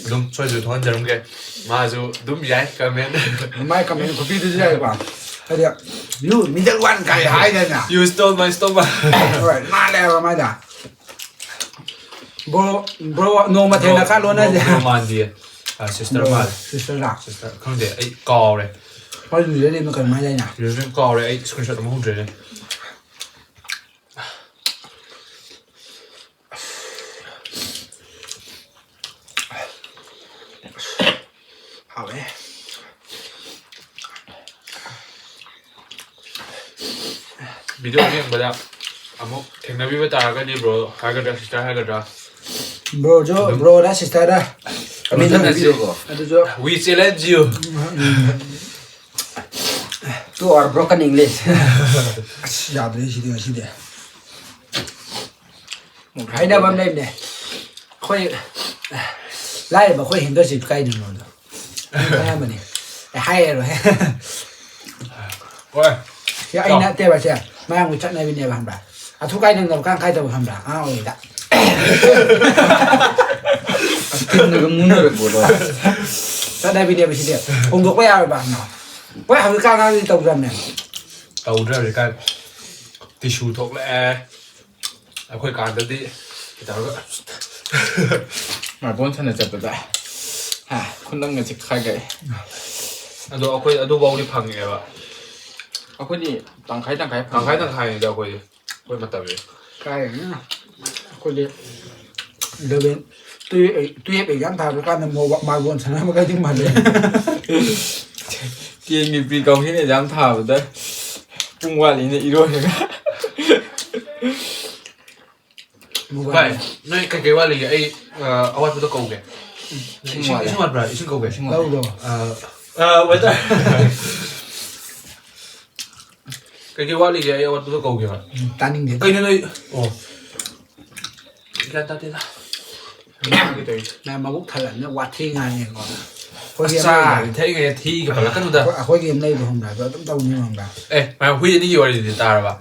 ꯑꯗꯨꯝ ꯁꯣꯏꯗꯅ ꯊꯣꯛꯍꯟꯖꯔꯝꯒꯦ꯫ ꯃꯥꯁꯨ ꯑꯗꯨꯝ ꯌꯥꯏ comment꯫ ꯃꯥꯏ comment ꯈꯨꯄꯤꯗꯨꯁꯨ ꯌꯥꯏꯀꯣ꯫ ꯍꯥꯏꯗꯤ, "You middle one" ꯀꯥꯏ ꯍꯥꯏꯗꯅ꯫ "You stole my stomach." ꯍꯣꯏ, ꯃꯥꯜꯂꯦꯕ ꯃꯥꯏꯗ꯫ Bro, bro, ꯅꯣꯡꯃ ꯊꯦꯡꯅ ꯈꯔ ꯂꯣꯟꯅꯁꯦ꯫ Bro, bro ꯃꯥꯟꯗꯤꯌꯦ꯫ ꯑ, sister ꯃꯥꯜꯂꯦ꯫ Sister ꯔꯥ? Sister, ꯈꯪꯗꯦ, ꯑꯩ ꯀꯥꯎꯔꯦ꯫ ꯍꯣꯏ, username ꯀꯩꯅꯣꯝ ꯍꯥꯏꯗꯥꯏꯅꯦ? Username ꯀꯥꯎꯔꯦ, ꯑꯩ screenshot ꯑꯃ ꯎꯗ꯭ꯔꯦꯅꯦ꯫ ꯍꯥꯎꯋꯦ꯫ Video ꯌꯦꯡꯕꯗ ꯑꯃꯨꯛ ꯊꯦꯡꯅꯕꯤꯕ ꯇꯥꯔꯒꯗꯤ bro ꯍꯥꯏꯒꯗ꯭ꯔꯥ, sister ꯍꯥꯏꯒꯗ꯭ꯔꯥ? Bro ꯁꯨ, ꯑꯗꯨꯝ bro ꯔ sister ꯔ? Comment ꯊꯝꯕꯤꯔꯣ꯫ ꯑꯗꯨꯁꯨ We challenge you to our broken English. ꯑꯁ, ꯌꯥꯗ꯭ꯔꯦ ꯁꯤꯗꯤ ꯉꯁꯤꯗꯤ꯫ ꯍꯥꯏꯅꯕ ꯑꯃ ꯂꯩꯕꯅꯦ꯫ ꯑꯩꯈꯣꯏ ꯂꯥꯏꯔꯕ ꯑꯩꯈꯣꯏ ꯍꯦꯡꯒꯔꯁꯤ ꯀꯥꯏꯗꯅꯣꯗꯣ꯫ ꯑꯗꯨꯝ ꯍꯥꯏꯔꯝꯕꯅꯦ꯫ ꯑꯦ, ꯍꯥꯏꯔꯔꯣꯏ꯫ ꯍꯣꯏ꯫ ꯁꯤ ꯑꯩ ꯅꯠꯇꯦꯕ, ꯁꯦ ꯃꯌꯥꯝꯒꯤ ꯆꯠꯅꯕꯤꯅꯦꯕ, ꯈꯪꯕ꯭ꯔꯥ? ꯑꯊꯨ ꯀꯥꯏꯗꯅ ꯀꯥꯡ ꯀꯥꯏꯗꯕ ꯈꯪꯕ꯭ꯔꯥ? ꯑꯉꯥꯡ ꯑꯣꯏꯔꯤꯉꯩꯗ꯫ ꯇꯤꯟꯅꯒ ꯃꯨꯟꯅꯔꯛꯄꯗꯣ꯫ ꯆꯠꯅꯕꯤꯅꯦꯕ ꯁꯤꯗꯤ꯫ ꯍꯣꯡꯗꯣꯛꯄ ꯌꯥꯔꯣꯏꯕ, ꯈꯪꯕ꯭ꯔꯥ? ꯍꯣꯏ, ꯍꯧꯖꯤꯛꯀꯥꯟ ꯑꯉꯥꯡꯗꯤ ꯇꯧꯗ꯭ꯔꯕꯅꯦ꯫ ꯇꯧꯗ꯭ꯔꯦ ꯍꯧꯖꯤꯛꯀꯥꯟ꯫ ꯇꯤꯁꯨ ꯊꯣꯛꯂꯛꯑꯦ꯫ ꯑꯩꯈꯣꯏ ꯀꯥꯟꯗꯗꯤ ꯇꯧꯔꯒ ꯃꯥꯔꯕꯣꯜ ꯁꯥꯟꯅ ꯆꯠꯄꯗ, ꯍꯥ, ꯈꯨꯅꯝꯒꯁꯦ ꯈꯥꯏꯒꯠꯂꯦ꯫ ꯑꯗꯣ ꯑꯩꯈꯣꯏ ꯑꯗꯨꯐꯥꯎꯗꯤ ꯐꯪꯉꯦꯕ꯫ ꯑꯩꯈꯣꯏꯗꯤ ꯇꯪꯈꯥꯏ ꯇꯪꯈꯥꯏ ꯐꯪꯉꯦ꯫ ꯇꯪꯈꯥꯏ ꯇꯪꯈꯥꯏꯅꯤꯗ ꯑꯩꯈꯣꯏꯗꯤ, ꯑꯩꯈꯣꯏ ꯃꯇꯝꯗꯤ꯫ ꯀꯥꯏꯗꯩꯅꯣ? ꯑꯩꯈꯣꯏꯗꯤ ꯏꯂꯚꯦꯟ, ꯇꯨꯌꯦꯞ, ꯇꯨꯌꯦꯞ ꯑꯦꯛꯖꯥꯝ ꯊꯥꯕ ꯀꯥꯟꯗ ꯃꯣꯕ-, ꯃꯥꯔꯕꯣꯜ ꯁꯥꯟꯅꯕꯒꯗꯤ ꯃꯥꯟꯅꯩ꯫ ꯇꯦꯟꯒꯤ ꯄ꯭ꯔꯤ ꯀꯥꯎꯟꯁꯤꯜ ꯑꯦꯛꯖꯥꯝ ꯊꯥꯕꯗ ꯄꯨꯡ ꯋꯥꯠꯂꯤꯅ ꯏꯔꯣꯏꯔꯒ꯫ ꯃꯣꯕꯥꯏꯜ꯫ ꯚꯥꯏ, ꯅꯣꯏ ꯀꯩꯀꯩ ꯋꯥꯠꯂꯤꯒꯦ? ꯑꯩ, ꯑ, ꯑꯋꯥꯠꯄꯗꯣ ꯀꯧꯒꯦ꯫ ꯏꯁꯤꯡ ꯏꯁꯤꯡ, ꯋꯥꯠꯂꯦ꯫ ꯏꯁꯤꯡ ꯋꯥꯠꯄ꯭ꯔꯥ? ꯏꯁꯤꯡ ꯀꯧꯒꯦ꯫ ꯏꯁꯤꯡ ꯋꯥꯠꯂꯦ꯫ ꯂꯧꯔꯣ꯫ ꯑ, ꯑ, ꯋꯦꯇꯔ꯫ ꯀꯩꯀꯩ ꯋꯥꯠꯂꯤꯒꯦ? ꯑꯩ ꯑꯋꯥꯠꯄꯗꯣ ꯀꯧꯒꯦꯕ꯫ ꯎꯝ, ꯇꯥꯅꯤꯡꯗꯦ꯫ ꯀꯩꯅꯣ ꯅꯣꯏ? ꯑꯣ꯫ ꯒ꯭ꯌꯥꯟ ꯇꯥꯗꯦꯗ꯫ ꯅꯪ ꯃꯕꯨꯛ ꯊꯜꯂꯕꯅꯤꯅ ꯋꯥꯊꯤ ꯉꯥꯡꯉꯦꯀꯣ꯫ ꯑꯩꯈꯣꯏꯒꯤ ꯑꯃ ꯑꯁ, ꯂꯩꯗꯥꯏꯅꯦ? ꯊꯛꯏꯉꯩ ꯊꯤꯒ ꯄꯜꯂꯛꯀꯅꯨꯗ꯫ ꯑꯩꯈꯣꯏ, ꯑꯩꯈꯣꯏꯒꯤ ꯑꯃ ꯂꯩꯕ ꯈꯪꯕ꯭ꯔꯥ? ꯑꯗꯣ ꯑꯗꯨꯝ ꯇꯧꯅꯤ ꯈꯪꯕ꯭ꯔꯥ? ꯑꯦ, ꯃꯥ ꯍꯨꯏ ꯑꯅꯤꯒꯤ ꯋꯥꯔꯤꯗꯨꯗꯤ ꯇꯥꯔꯕ?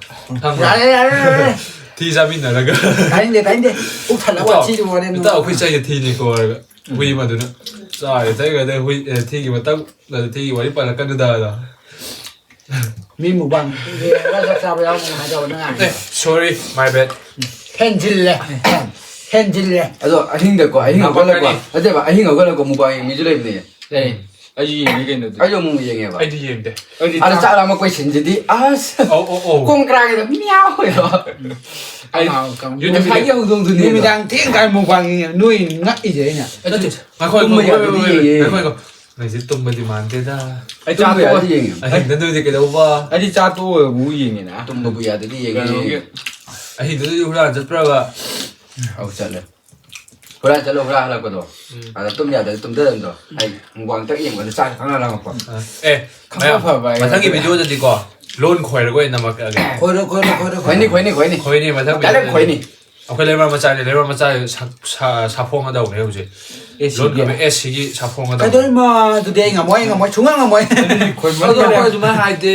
ꯈꯪꯕ꯭ꯔꯥ? ꯌꯥꯔꯦ, ꯌꯥꯔꯦ, ꯌꯥꯔꯦ꯫ ꯊꯤ ꯆꯥꯃꯤꯟꯅꯔꯒ꯫ ꯇꯥꯅꯤꯡꯗꯦ, ꯇꯥꯅꯤꯡꯗꯦ꯫ ꯄꯨꯛ ꯊꯜꯂ ꯏꯇꯥꯎ, ꯋꯥꯊꯤꯗꯨ ꯋꯥꯔꯦꯝ ꯏꯇꯥꯎ, ꯅꯪ꯫ ꯑꯩꯈꯣꯏ ꯆꯩꯒ ꯊꯤꯅꯤꯀꯣ ꯍꯥꯏꯔꯒ꯫ ꯍꯨꯏ ꯑꯃꯗꯨꯅ ꯆꯥꯔꯦ, ꯆꯩꯒꯗ ꯍꯨꯏ, ꯑꯦ, ꯊꯤꯒꯤ ꯃꯇꯝ, ꯊꯤꯒꯤ ꯋꯥꯔꯤ ꯄꯜꯂꯛꯀꯅꯨꯗ꯫ ꯃꯤ ꯃꯨꯛꯕꯥꯡ ꯌꯦꯡꯉꯒ ꯆꯥꯛ ꯆꯥꯕ ꯌꯥꯎꯔꯝꯒꯅꯤ ꯍꯥꯏꯗꯧꯕ ꯅꯪ ꯍꯥꯏꯗꯣ꯫ ꯑꯦ, sorry, my bad꯫ ꯍꯦꯟꯖꯤꯜꯂꯦ꯫ ꯍꯦꯟꯖꯤꯜꯂꯦ꯫ ꯑꯗꯣ ꯑꯍꯤꯡꯗꯀꯣ, ꯑꯍꯤꯡ ꯅꯝꯕꯔ ꯍꯧꯒꯠꯂꯀꯣ, ꯀꯔꯤ? ꯅꯠꯇꯦꯕ, ꯑꯍꯤꯡ ꯍꯧꯒꯠꯂꯀꯣ ꯃꯨꯛꯕꯥꯡ ꯌꯦꯡ ꯃꯤꯁꯨ ꯂꯩꯕꯅꯦ꯫ ꯂꯩ꯫ ꯑꯩꯁꯨ ꯌꯦꯡꯉꯤ ꯀꯩꯅꯣ ꯑꯗꯨꯗꯤ꯫ ꯑꯩꯁꯨ ꯑꯃꯨꯛ ꯌꯦꯡꯉꯦꯕ꯫ ꯑꯩꯗꯤ ꯌꯦꯡꯗꯦ꯫ ꯑꯩꯗꯤ ꯑꯗ ꯆꯥꯛ ꯆꯥꯛ ꯂꯥꯝꯃꯛꯄꯩ ꯁꯤꯟꯁꯤꯗꯤ, ꯑꯁ! ꯑꯧ, ꯑꯧ, ꯑꯧ꯫ ꯀꯣꯡ ꯀ꯭ꯔꯥꯒꯦꯗ ꯃꯤꯌꯥꯎ ꯑꯣꯏꯔꯣ꯫ ꯑꯩ ꯑꯥ, ꯀꯥꯡ-, ꯉꯁꯥꯏꯒꯤ ꯍꯧꯗꯣꯡꯗꯨꯅꯦ ꯑꯗꯣ꯫ ꯅꯨꯃꯤꯗꯥꯡ ꯊꯦꯡ ꯀꯥꯏ ꯃꯨꯛꯕꯥꯡ ꯌꯦꯡꯉꯦ꯫ ꯅꯣꯏ ꯉꯛꯏꯁꯦ ꯑꯩꯅ꯫ ꯅꯠꯇꯦ, ꯉꯥꯏꯈꯣ, ꯇꯨꯝꯕ ꯉꯥꯏꯈꯣ, ꯌꯥꯗꯗꯤ ꯉꯥꯏꯈꯣ, ꯌꯦꯡꯉꯦ꯫ ꯉꯥꯏꯈꯣ, ꯉꯥꯏꯈꯣ꯫ ꯅꯪꯁꯦ ꯇꯨꯝꯕꯗꯤ ꯃꯥꯟꯗꯦꯗ꯫ ꯑꯩ ꯇꯨꯝꯕ ꯆꯥꯇꯣꯛꯑꯦ꯫ ꯌꯥꯗꯗꯤ ꯌꯦꯡꯉꯦ꯫ ꯑꯍꯤꯡꯗ ꯅꯣꯏꯗꯤ ꯀꯩꯗꯧꯕ? ꯑꯩꯗꯤ ꯆꯥꯇꯣꯛꯑꯒꯕꯨ ꯌꯦꯡꯉꯤꯅ꯫ ꯇꯨꯝꯕꯕꯨ ꯌꯥꯗꯗꯤ ꯌꯦꯡꯉꯦ꯫ ꯀꯩꯅꯣꯒꯤ ꯑꯍꯤꯡꯗ ꯅꯣꯏꯗꯤ ꯍꯨꯔꯥꯟ ꯆꯠꯄ꯭ꯔꯕ? ꯑꯧ, ꯆꯠꯂꯦ꯫ ꯍꯨꯔꯥꯟ ꯆꯠꯂꯣ, ꯍꯨꯔꯥꯟ ꯍꯜꯂꯛꯄꯗꯣ꯫ ꯎꯝ꯫ ꯑꯗ ꯇꯨꯝ ꯌꯥꯗꯗꯤ ꯇꯨꯝꯊꯗꯕꯗꯣ꯫ ꯑꯩ ꯃꯨꯛꯕꯥꯡ ꯇꯛ ꯌꯦꯡꯕꯗ ꯆꯥꯛ ꯈꯪꯂꯥꯡ ꯂꯥꯝꯃꯛꯄ꯫ ꯑ, ꯑꯦ, ꯈꯪꯐ ꯃꯌꯥꯝ, ꯐꯕ ꯍꯥꯏ ꯃꯊꯪꯒꯤ ꯇꯥꯔꯦ꯫ ꯚꯤꯗꯤꯑꯣꯗꯗꯤꯀꯣ, ꯂꯣꯟ ꯈꯣꯏꯔꯒ ꯑꯣꯏꯅ ꯅꯝꯃꯛꯑꯒꯦ꯫ ꯈꯣꯏꯔꯣ, ꯈꯣꯏꯔꯣ, ꯈꯣꯏꯔꯣ, ꯈꯣꯏꯅꯤ, ꯈꯣꯏꯔꯣ꯫ ꯈꯣꯏꯅꯤ, ꯈꯣꯏꯅꯤ꯫ ꯈꯣꯏꯅꯤ, ꯃꯊꯪ direct ꯚꯤꯗꯤꯑꯣꯗꯗꯤ꯫ ꯈꯣꯏꯅꯤ꯫ ꯑꯩꯈꯣꯏ ꯂꯩꯃ ꯃꯆꯥꯅꯦ, ꯂꯩꯃ ꯃꯆꯥ ꯁꯥ- ꯁꯥ- ꯁꯥꯐꯣꯡꯒꯗꯧꯅꯦ ꯍꯧꯖꯤꯛ꯫ ꯑꯦꯁ ꯂꯣꯟ ꯁꯤꯒꯤ꯫ ꯈꯣꯏꯕ ꯑꯦꯁ ꯁꯤꯒꯤ ꯁꯥꯐꯣꯡꯒꯗꯧꯅꯦ꯫ ꯀꯩꯗꯧꯔꯤꯃ ꯑꯗꯨꯗꯤ ꯑꯩ ꯉꯝꯃꯣꯏ, ꯑꯩ ꯉꯝꯃꯣꯏ, ꯁꯨꯡꯉꯝ ꯉꯝꯃꯣꯏ꯫ ꯑꯗꯨꯗꯤ ꯑꯗꯣ ꯈꯣꯏꯕ ꯑꯩꯈꯣꯏ ꯑꯗꯨꯃꯥꯏꯅ ꯍꯥꯏꯗꯦ꯫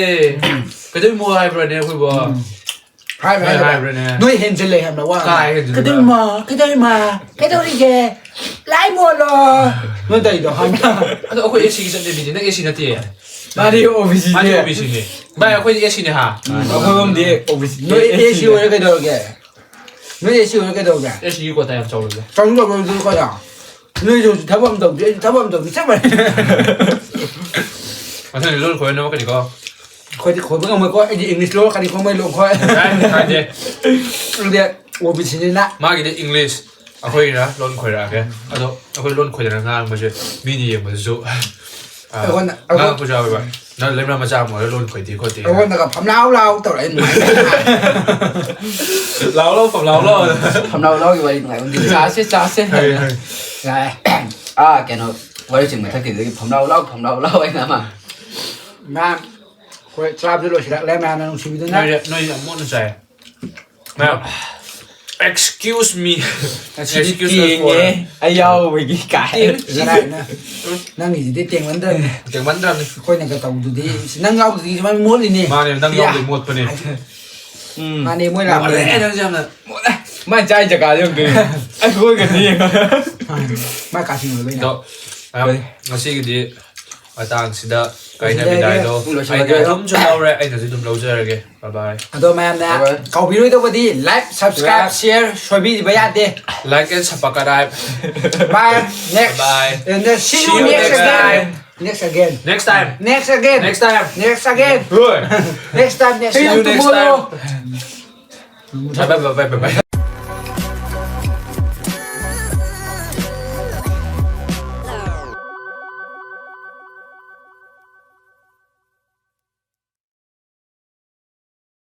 ꯀꯩꯗꯧꯔꯤꯃꯣ ꯍꯥꯏꯕ꯭ꯔꯅꯦ ꯑꯩꯈꯣꯏꯕꯣ? ꯍꯥꯏꯕ꯭ꯔꯥ, ꯍꯣꯏ, ꯍꯥꯏꯕ꯭ꯔꯥ? ꯍꯥꯏꯕ꯭ꯔꯥꯅꯦ꯫ ꯅꯣꯏ ꯍꯦꯟꯖꯤꯜꯂꯦ ꯍꯥꯏꯕ꯭ꯔꯥ ꯋꯥ? ꯀꯥꯏ ꯍꯦꯟꯖꯤꯜꯂꯤꯕ? ꯀꯩꯗꯧꯔꯤꯃ ꯀꯩꯗꯧꯔꯤꯃ ꯀꯩꯗꯧꯔꯤꯒꯦ? ꯂꯥꯏ ꯃꯣꯜꯂꯣ꯫ ꯅꯣꯏ ꯇꯧꯔꯤꯗꯣ ꯍꯥꯏꯕ꯭ꯔꯥ? ꯑꯗꯣ ꯑꯩꯈꯣꯏ ꯑꯦꯁ ꯁꯤꯒꯤ ꯆꯠꯅꯕꯤꯗꯤ, ꯅꯪ ꯑꯦꯁ ꯁꯤ ꯅꯠꯇꯦ꯫ ꯃꯥꯗꯤ ꯑꯣ ꯕꯤ ꯁꯤ ꯃꯥꯗꯤ ꯅꯦ꯫ ꯑꯣ ꯕꯤ ꯁꯤꯅꯦ꯫ ꯚꯥꯏ, ꯑꯩꯈꯣꯏꯗꯤ ꯑꯦꯁ ꯁꯤꯅꯦ ꯍꯥ꯫ ꯑꯩꯈꯣꯏꯔꯣꯝꯗꯤ ꯑꯣ ꯕꯤ ꯁꯤ꯫ ꯅꯣꯏ ꯑꯦꯁ ꯁꯤ ꯑꯣꯏꯔ ꯀꯩꯗꯧꯔꯒꯦ? ꯅꯣꯏ ꯑꯦꯁ ꯁꯤ ꯑꯣꯏꯔ ꯀꯩꯗꯧꯔꯒꯦ? ꯑꯦꯁ ꯁꯤꯒꯤ ꯀꯣꯇꯥ ꯌꯥꯝ ꯆꯥꯎꯔꯤꯗ꯫ ꯆꯥꯎꯁꯨ ꯆꯥꯎꯁꯨ ꯑꯗꯨ ꯀꯣꯏꯗ꯫ ꯅꯣꯏꯁꯨ ꯍꯧꯖꯤꯛ ꯊꯕꯛ ꯑꯃ ꯇꯧꯗꯦ, ꯑꯩꯁꯨ ꯊꯕꯛ ꯑꯃ ꯇꯧꯗꯦ, ꯆꯞ ꯃꯥꯟꯅꯩ꯫ ꯃꯊꯪꯗꯤ ꯂꯣꯟ ꯈꯣꯏꯅꯕ ꯀꯅꯤꯀꯣ꯫ ꯑꯩꯈꯣꯏꯗꯤ ꯈꯣꯏꯕ ꯉꯝꯃꯣꯏꯀꯣ, ꯑꯩꯗꯤ ꯏꯪꯂꯤꯁ ꯂꯣꯜꯂꯛꯀꯅꯤꯀꯣ, ꯃꯣꯏ ꯂꯣꯟ ꯈꯣꯏ꯫ ꯀꯥꯏꯗꯦ, ꯀꯥꯏꯗꯦ꯫ ꯑꯗꯨꯗꯤ ꯑꯣ ꯕꯤ ꯁꯤꯅꯤꯅ꯫ ꯃꯥꯒꯤꯗꯤ ꯏꯪꯂꯤꯁ, ꯑꯩꯈꯣꯏꯒꯤꯅ ꯂꯣꯟ ꯈꯣꯏꯔꯛꯑꯒꯦ꯫ ꯑꯗꯣ ꯑꯩꯈꯣꯏ ꯂꯣꯟ ꯈꯣꯏꯗꯅ ꯉꯥꯡꯕꯁꯦ ꯃꯤꯅ ꯌꯦꯡꯕꯗꯁꯨ, ꯑ, ꯑꯩꯉꯣꯟꯗ, ꯑꯩꯉꯣꯟ- ꯉꯥꯡꯉꯛꯄꯁꯨ ꯌꯥꯎꯋꯦꯕ꯫ ꯅꯪ ꯂꯩꯃ ꯃꯆꯥ ꯑꯃ ꯑꯣꯏꯔ ꯂꯣꯟ ꯈꯣꯏꯗꯦ ꯈꯣꯠꯇꯦ꯫ ꯑꯩꯉꯣꯟꯗꯒ ꯐꯝꯂꯥꯎ ꯂꯥꯎ ꯇꯧꯔꯛꯑꯦ, ꯅꯨꯡꯉꯥꯏꯇꯦ꯫ ꯂꯥꯎ ꯂꯥꯎ, ꯐꯝ ꯂꯥꯎ ꯂꯥꯎ꯫ ꯐꯝꯂꯥꯎ ꯂꯥꯎꯒꯤ ꯋꯥꯔꯤ ꯅꯨꯡꯉꯥꯏꯕ ꯑꯃꯗꯤ ꯂꯩ꯫ ꯆꯥꯁꯦ, ꯆꯥꯁꯦ꯫ ꯌꯥꯔꯦ꯫ ꯑꯥ, ꯀꯩꯅꯣ, ꯋꯥꯔꯤ ꯆꯤꯡ ꯃꯊꯛꯀꯤꯗꯨꯗꯒꯤ ꯐꯝꯂꯥꯎ ꯂꯥꯎ, ꯐꯝꯂꯥꯎ ꯂꯥꯎ ꯍꯥꯏꯅ ꯑꯃ꯫ ꯃꯌꯥꯝ, ꯑꯩꯈꯣꯏ ꯆꯥꯕꯁꯨ ꯂꯣꯏꯁꯤꯜꯂꯛꯂꯦ, ꯃꯌꯥꯝꯅ ꯅꯨꯡꯁꯤꯕꯤꯗꯨꯅ꯫ ꯅꯣꯏꯁꯦ, ꯅꯣꯏꯁꯦ ꯌꯥꯝ ꯃꯣꯠꯅ ꯆꯥꯏ꯫ ꯃꯌꯥꯝ, excuse me꯫ ꯉꯁꯤꯗꯤ Excuse us for ꯇꯦꯡꯉꯦ, ꯑꯩ ꯌꯥꯎꯕꯒꯤ ꯀꯥꯏ꯫ ꯖꯔꯥꯏꯅ꯫ ꯅꯪꯒꯤꯁꯤꯗꯤ ꯇꯦꯡꯃꯟꯗ꯭ꯔꯕꯅꯤ꯫ ꯇꯦꯡꯃꯟꯗ꯭ꯔꯕꯅꯤ꯫ ꯑꯩꯈꯣꯏꯅꯒ ꯇꯧꯕꯗꯨꯗꯤ, ꯏꯁ, ꯅꯪ ꯌꯥꯎꯗ꯭ꯔꯗꯤ ꯁꯨꯃꯥꯏꯅ ꯃꯣꯠꯂꯤꯅꯦ꯫ ꯃꯥꯅꯦ, ꯅꯪ ꯌꯥ꯫ ꯌꯥꯎꯕꯗꯤ ꯃꯣꯠꯄꯅꯦ꯫ ꯎꯝ꯫ ꯃꯥꯅꯦ, ꯃꯣꯏ ꯃꯣꯠꯂꯦ, ꯂꯥꯛꯄꯅꯦ꯫ ꯅꯪꯁꯦ ꯌꯥꯝꯅ꯫ ꯃꯥꯏ ꯆꯥꯏ ꯖꯒꯥꯗꯤ ꯌꯦꯡꯗꯣꯏꯅꯦ꯫ ꯑꯩꯈꯣꯏꯒꯗꯤ ꯌꯦꯡꯉꯣ꯫ ꯃꯥ ꯀꯥꯆꯤꯟ ꯑꯣꯏꯕꯩꯅꯦ꯫ ꯑꯗꯣ, ꯃꯌꯥꯝ, ꯉꯁꯤꯒꯤꯗꯤ ꯃꯇꯥꯡꯁꯤꯗ ꯀꯥꯏꯅ ꯂꯣꯏꯁꯤꯜꯂꯒꯦ꯫ ꯕꯤꯗꯥꯏꯗꯣ ꯂꯣꯏꯁꯤꯜꯂꯒꯦ꯫ ꯑꯩꯅ ꯑꯗꯨꯝꯁꯨ ꯂꯧꯔꯦ, ꯑꯩꯅꯁꯨ ꯑꯗꯨꯝ ꯂꯧꯖꯔꯒꯦ꯫ Bye bye꯫ ꯑꯗꯣ ꯃꯌꯥꯝꯅ Bye bye. ꯀꯥꯎꯕꯤꯔꯣꯏꯗꯧꯕꯗꯤ like, subscribe, Like. share ꯁꯣꯏꯕꯤꯕ ꯌꯥꯗꯦ꯫ Like and subscribe꯫ Bye. Next. Bye. And then see you next again. Next again. Next time. Next again. Next time. Next again. Good. Next time. Next See you time. Next Tomorrow. Time. Bye bye bye bye bye.